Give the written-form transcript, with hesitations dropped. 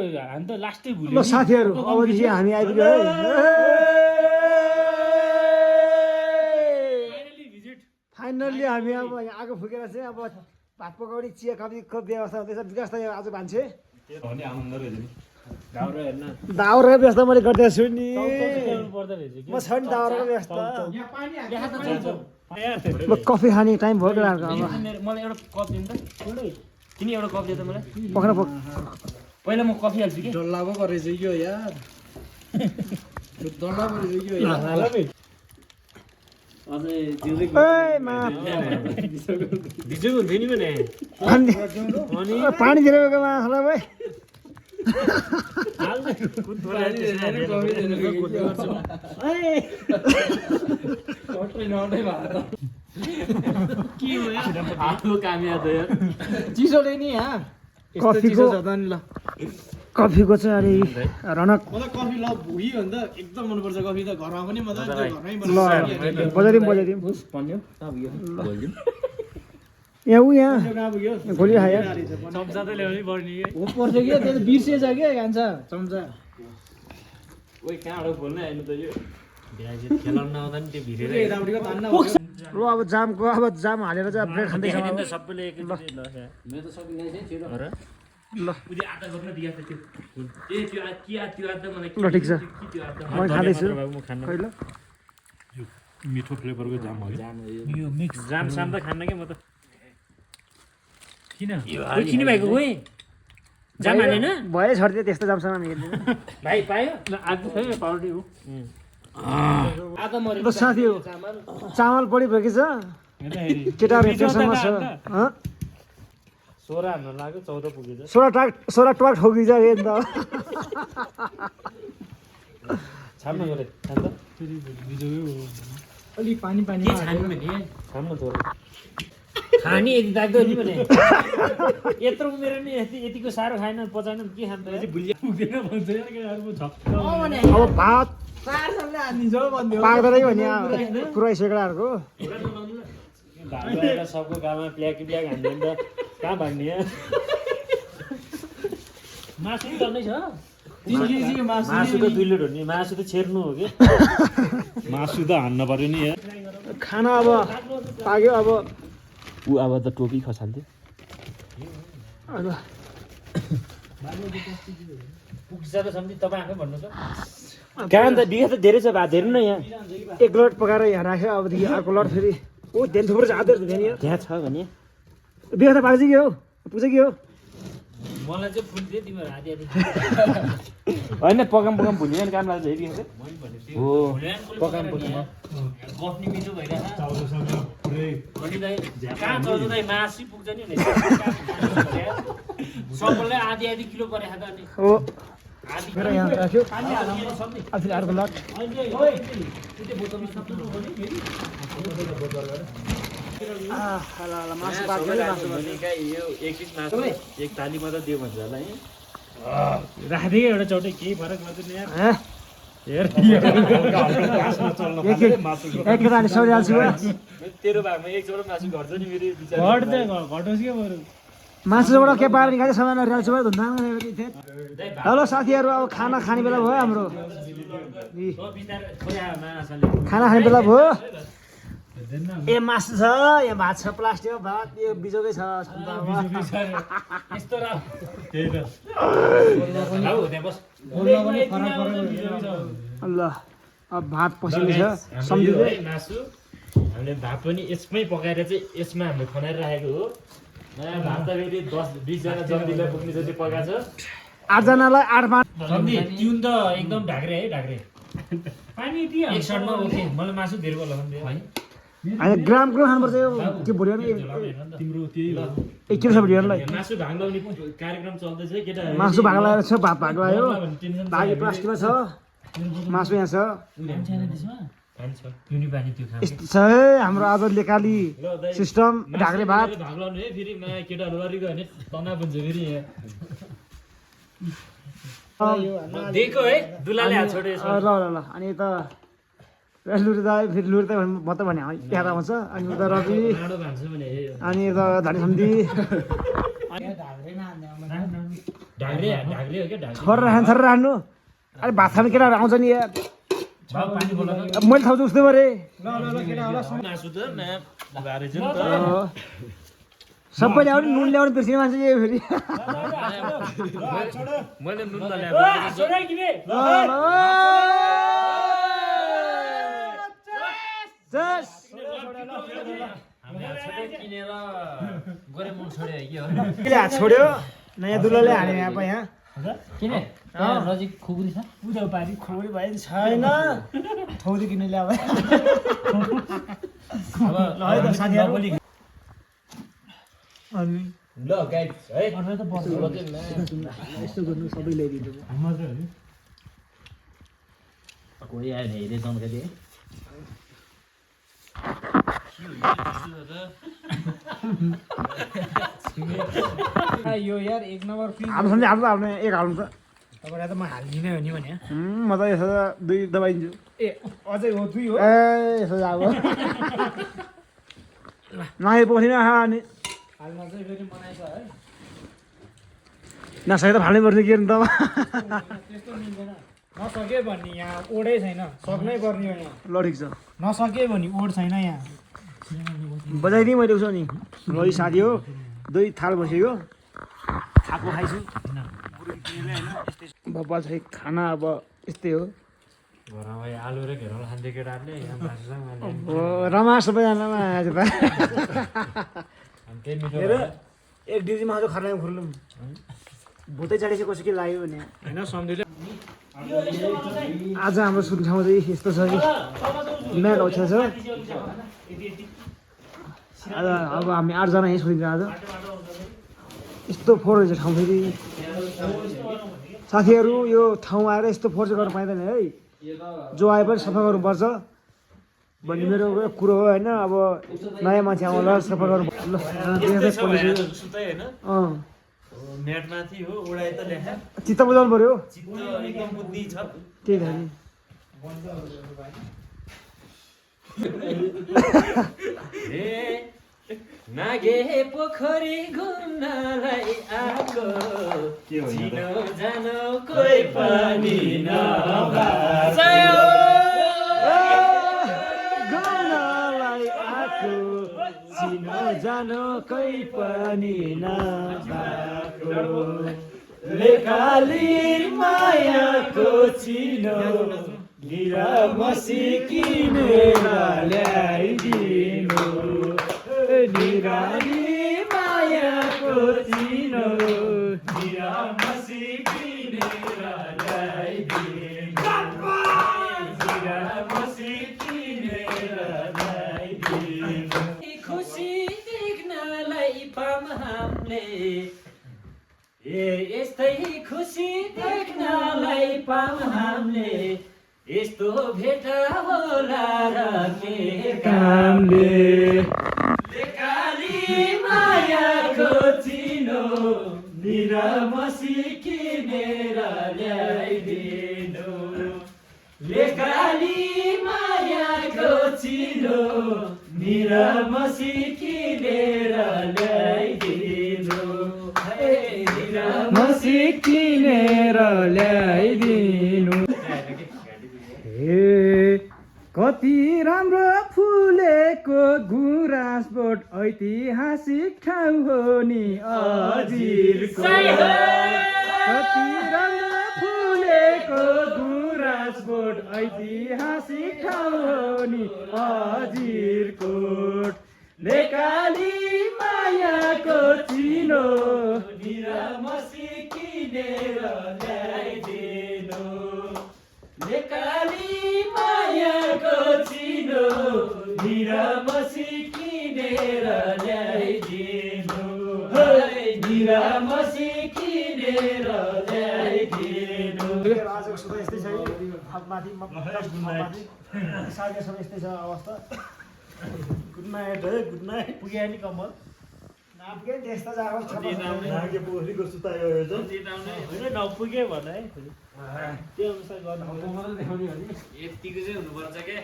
हामी त लास्टै भुल्यो ल साथीहरू अबदेखि हामी आइपुग्यो है फाइनल्ली हामी अब यहाँ आगो फुकेर चाहिँ अब भात पकाउने चिया कफीको व्यवस्था हुँदैछ विकास त आज मान्छे दाउराको व्यवस्था मैले गरिदिएको छु नि म छ नि दाउराको व्यवस्था ल कफी खाने टाइम भयो केटाहरूको अब मलाई एउटा कप दिनु त तिमी एउटा कप दे त मलाई पक्न पहिला म कफी हाल्छु कि डल्ला पो गरेछ यो यार डल्ला पो रहेछ यो यार अझै जिउँदै भिजो हुन्थ्यो नि भने पानी दिएर गएको माछालाई भाइ चिसोले नि यहाँ कफीको चाहिँ अरे रनक मलाई कफी ल भुगी भन्दा एकदम मनपर्छ कफी त घरमा पनि मजा बजाइदिउँ यहाँ ऊ यहाँ गोली खायो चम्चा त ल्याउनै पर्ने हो पर्छ कि त्यो बिर्सेछ क्या खान्छ चम्चा ओइ कहाँबाट बोल्न आएन त यो खेलाउन नआउँदा नि त्यो भिरेर यतापट्टिको तान्न ल अब जाम हालेर चाहिँ ब्रेड खाँदैछ सबैले एकैचोटि मेरो त सकिँदैछ ल उदि आटा गर्न दिया थियो ए त्यो त्यो आटा मलाई ल ठिक छ म खाँदैछु खैला यो मिठो फ्लेभरको जाम हो यो मिक्स जाम साम त खान्न के म त किन किन भएको ओइ जाम हालेन भयो छर्दियो त्यस्तो जामसँग भाइ पायो आज खै पाउडी हो आधा मरे ल साथी हो चामल बढी भएको छ केटाहरू टेन्सनमा छ 16 हान्न लाग्यो 14 पुगेछ 16 टक ठोकिन्छ नि त छाम्न गरे छाम त अलि पानी पानी के छाम्नु भने छाम्न छोड खानी यति दाग्दो नि भने यत्रो उमेर नि यतिको साह्रो खाएन पचाएन के खान्छ भुलिया पुग्दैन भन्छ यार केटाहरु म झक्क अब भात चारसम्म हानिन्छ भन्दियो पाक्दैन भने पुरै सेकडाहरूको भाइ सबको गाउँमा प्ल्याक हान्दैन त कहाँ भाग्ने मासु पनि गर्नै छ 3 केजी मासु त 2 लोड हो नि मासु त छेर्नु हो कि मासु त हान्न पर्यो नि यार खाना अब पाक्यो अब उ अब त टोपी खसाल्थ्यो पुग्छ त सम्झि तपाईँ आफै भन्नु त कहाँ त बिहे त धेरै छ भात हेर्नु न यहाँ एक लट पकाएर यहाँ राख्यो अबदेखि अर्को लट फेरि ओ धेरै थुप्रो छ आदर हुँदैन त्यहाँ छ भने बिहे त पाक्छ कि हो पुग्छ कि हो मलाई चाहिँ फुल दियो तिम्रो आधी आधी होइन पकाम भुलिएन काम लाग्छ है बिहे हो पकाम गफ्नी मिठो भइरहेको कहाँ चौध दाइ मासु पुग्छ नि सबैलाई आधी आधी किलो परेको त अनि हो फेरि यहाँ राख्यो फेरि अर्को लट मासु पाक्यो यो एक पिस मासु एक थाली मात्रै दियो भन्छ होला है राखिदियो एउटा चौटै केही फरक पर्दैन यार एकैताले सौरिहाल्छु तेरो भागमा एक चौटो मासु घट्छ नि मेरो घटोस् के बरु मासुबाट के पाएर निकाल्छ सामान रिहाल्छु भयो धुन्दा हेलो साथीहरू अब खाना खाने बेला भयो हाम्रो खाना खाने बेला भयो ए मासु छ यहाँ भात छ प्लास्टिकको भात यो बिजोकै छ यस्तो र ल अब भात पसिन्छ सम्झिँदै मासु हामीले भात पनि यसमै पकाएर चाहिँ यसमा हामीले खनाएर राखेको हो भात त फेरि 10-20 जना जम्दीलाई पुग्ने जति पकाएको छ 8 जनालाई 8 जम्दी ट्युन त एकदम ढाक्रे है ढाक्रे पानी दियो एक सर्टमा ओके मलाई मासु धेरै बोल्ला है होइन ग्रामको खानुपर्छ यो त्यो भुलियो नि तिम्रो त्यही हो 1 किलो छ भुलियोलाई मासु भाग लाउने कार्यक्रम चल्दैछ केटा मासु भाग लगाएर छ भात भाग लाग्यो भागी प्लास्टिकमा छ मासु यहाँ छ यस्तो छ है हाम्रो आज लेकाली सिस्टम ढाक्रे भात भाग लाउने है फेरि केटाहरू लरीको भने तना बुझ्छ फेरि यहाँ दिएको है दुलाले हात छोडे ल अनि त लुर्दा फेरि लुर्दै मात्रै भने यहाँ आउँछ अनि उता रवि अनि यता धनी सम्धी ढाग्रे हो क्या ढाग्रे छोरा राख्नु अरे भात खाने केटाहरू आउँछ नि यार पानी बोला अब मैले थाहा उस्तै परे मासु त भारे छ नि त सबैले आउने नुन ल्याउने बिर्सिने मान्छे यही फेरि मैले नुन नल्याएको जस किनेर गरे मुन छोड्यो कि हो कसले हात छोड्यो नयाँ दुलोले हाने यहाँ यहाँ किन नजिक खुकुरी छ बुझाउ पारी खोरी भयो छैन थौरी किन्नु ल्याऊ अब ल है त साथीहरू अनि ल गाइड है यस्तो गर्नु सबै ल्याइदिनु कोही आयो भने हेरे जानकारी यो यार एक नम्बर फ्री हाम्रो सन्चै हाल्नु हाल्नु एक हाल्नु त तपाईँलाई त म हालिदिनै हो नि भने म त यसो दुई दबाइदिन्छु ए अझै हो दुई हो ए यसो अब नआए पछि अनि हालमा चाहिँ फेरि मनाइछ है नसके त फाल्नै पर्ने के त त्यस्तो मिल्दैन नसके भने यहाँ ओडै छैन सक्नै पर्ने हो यहाँ ल ठिक छ नसके भने ओड छैन यहाँ बजाइदिएँ मैले उसो नि रही साथी हो दुई थाल बसेको खाएको खाइछु बाबा चाहिँ खाना अब यस्तै हो घरमा आलु र घेराउनु खान्थ्यो केटाहरूले यहाँ मासुसँग रमा सबैजनामा आज त त्यही मिठो हेर एक डिजीमा आज खर्लाइ खुर्लुम भुतै चढेपछि कसो के लाग्यो भने होइन सम्झिले आज हाम्रो सुत्ने ठाउँ चाहिँ यस्तो छ कि म्याट औछा छ आज अब हामी 8 जना यहीँ सुतिन्छ आज यस्तो फोहोर रहेछ ठाउँ फेरि साथीहरू यो ठाउँ आएर यस्तो फोहोर चाहिँ गर्नु पाइँदैन है जो आए पनि सफा गर्नुपर्छ भन्ने मेरो कुरो हो होइन अब नयाँ मान्छे आउँला सफा गर्नु ल नेटमाथि हो ओडाइ त लेखा चित्त बुझाउनु पऱ्यो चित्त एकदम बुद्धि छ त्यही त नि नागे पोखरी घुम्नलाई आएको चिनो जानो कोही पनि गाउँलाई आएको चिनो जानो कोही पनि नभएको लेखाली मायाको चिनो लिरा मसी किनेर ल्याइदिनु निराली मायाको चिनो लिरा मसी किनेर ल्याइदिनु लिरा मसी किनेर ल्याइदिनु खुसी देख्नलाई पाम हामीले यस्तै खुसी देख्नलाई पाम हामीले यस्तो भेट होला र के कामले लेकाली मायाको चिनो निरामसी किनेर ल्याइदिनु लेकाली मायाको चिनो निरामसी किनेर ल्याइदिनु निरामसी किनेर ल्याइदिनु कति राम्रो फुलेको गुराँसबोट ऐतिहासिक ठाउँ हो नि अजिरको कति राम्रो फुलेको गुराँसबोट ऐतिहासिक ठाउँ हो नि अजिरकोट लेकाली मायाको चिनो निरामसी किनेर ल्याइदिनु लेकाली मायाको चिनो निरामसी किनेर ल्याइदिनु निरामसी किनेर ल्याइदिनु आजको सुधा यस्तै छ माथि सागे सबै यस्तै छ अवस्था गुड नाइट है गुड नाइट पुग्यो नि कमल नाप्के त्यस्तो जागो छ नागे पोखरीको सुता यो त होइन नपुगे भन है त्यो अनुसार गर्नु यतिको चाहिँ हुनुपर्छ क्या